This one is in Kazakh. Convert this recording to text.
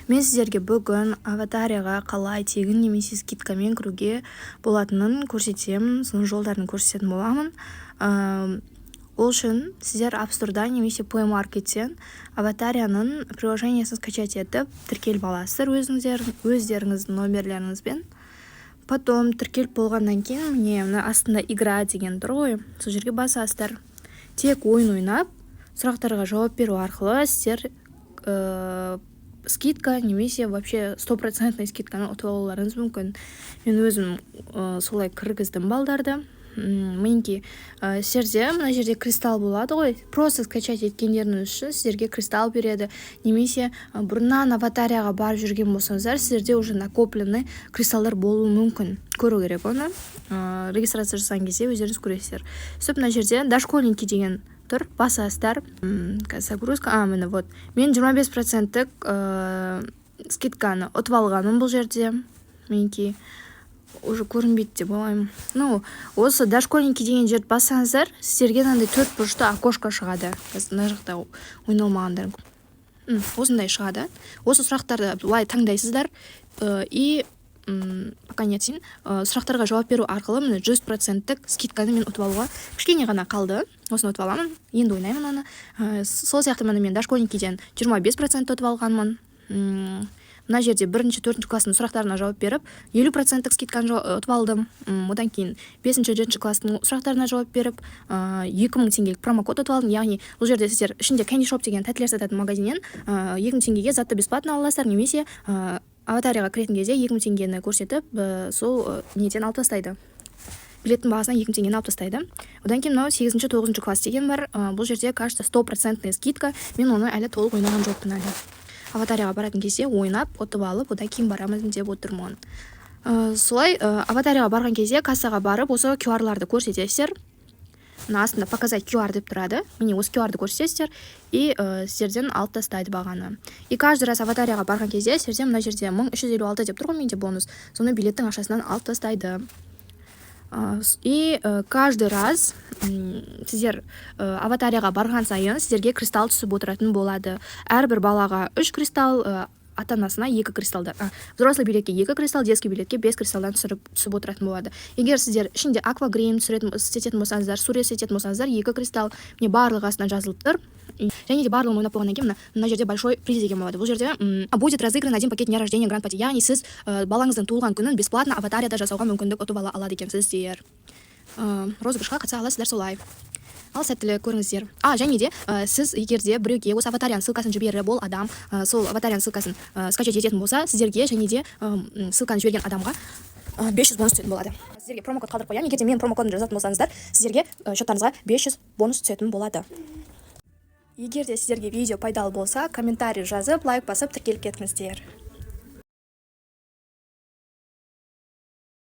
Мен сіздерге бүгін Аватарияға қалай тегін немесе скидкамен кіруге болатынын көрсетемін, соның жолдарын көрсететін боламын. Ол үшін сіздер App Store'да немесе Play Market'тен Аватарияның приложениесін скачать етіп, тіркеліп аласыздар өздеріңіздің номерлеріңізбен. Потом тіркеліп болғаннан кейін, міне, мына астында «Игра» деген тұр ғой, сол жерге басасыздар. Тек ойын ойнап, сұрақтарға жауап беру арқылы сіздер скидка немесе вообще стопроцентный скидканы ұтып алуларыңыз мүмкін. Мен өзім солай кіргіздім балдарды. Мінекей, сіздерде мына жерде кристалл болады ғой. Просто скачать еткендеріңіз үшін сіздерге кристалл береді немесе бұрыннан Аватарияға барып жүрген болсаңыздар, сіздерде уже накопленный кристаллдар болуы мүмкін. Көру керек оны, регистрация жасаған кезде өздеріңіз көресіздер. Сөйтіп, мына жерде «Дошкольники» деген тұр, басасыздар. Қазір загрузка. А, міне, вот, мен 25 проценттік скидканы ұтып алғанмын. Бұл жерде, мінекей, уже көрінбейді деп ойлаймын. Ну, осы «Дошкольники» деген жерді бассаңыздар, сіздерге мынандай төрт бұрышты окошко шығады. Қазір мына жақта ойналмағандар, осындай шығады. Осы сұрақтарды былай таңдайсыздар и пока не етсін, сұрақтарға жауап беру арқылы, міне, 100 проценттік скидканы мен ұтып алуға кішкене ғана қалды. Осыны ұтып аламын, енді ойнаймын оны. Сол сияқты, міне, мен «Дошкольникиден» 25% ұтып алғанмын. Мына жерде бірінші, төртінші класстың сұрақтарына жауап беріп, 50 проценттік скидканы ұтып алдым. Одан кейін бесінші, жетінші класстың сұрақтарына жауап беріп, 2000 теңгелік промокод ұтып алдым. Яғни бұл жерде сіздер ішінде Candy Shop деген тәттілер сататын магазиннен 2000 теңгеге затты бесплатно ала аласыздар немесе Аватарияға кіретін кезде 2000 теңгені көрсетіп, сол неден алып тастайды, билеттің бағасынан 2000 теңгені алып тастайды. Одан кейін мынау сегізінші, тоғызыншы класс деген бар. Бұл жерде, кажется, стопроцентный скидка. Мен оны әлі толық ойнаған жоқпын әлі. Аватарияға баратын кезде ойнап, ұтып алып, одан кейін барамын деп отырмын. Солай, Аватарияға барған кезде кассаға барып, осы QR-ларды көрсетесіздер. Мына астында «Показать QR» деп тұрады. Міне, осы QR-ды көрсетесіздер и сіздерден алып тастайды бағаны. И каждый раз Аватарияға барған кезде сіздерде мына жерде 1356 деп тұр ғой менде бонус, соны билеттің ақшасынан алып тастайды. И каждый раз сіздер Аватарияға барған сайын сіздерге кристалл түсіп отыратын болады. Әрбір балаға үш кристалл, ата анасына екі кристаллдар. Взрослый билетке екі кристалл, детский билетке бес кристаллдан түсіп отыратын болады. Егер сіздер ішінде аквагрим түсіретін, істететін болсаңыздар, сурет істететін болсаңыздар, екі кристалл. Міне, барлығы астына жазылып тұр. Және де барлығын ойнап болғаннан кейін мына жерде «Большой приз» деген болады. Бұл жерде будет разыгран один пакет дня рождения гранд пати, яғни сіз балаңыздың туылған күнін бесплатно Аватарияда жасауға мүмкіндік ұтып ала алады екенсіздер, розыгрышқа қатыса аласыздар. Солай, ал сәттілік көріңіздер. А, және де сіз егер де біреуге осы Аватарияның ссылкасын жіберіп, ол адам сол Аватарияның ссылкасын скачать ететін болса, сіздерге және де ссылканы жіберген адамға 500 бонус түсетін болады. Сіздерге промокод қалдырып қоямын. Егер де менің промокодымды жазатын болсаңыздар, сіздерге счеттарыңызға 500 бонус түсетін болады. Егер де сіздерге видео пайдалы болса, комментарий жазып, лайк басып, тіркеліп кетіңіздер.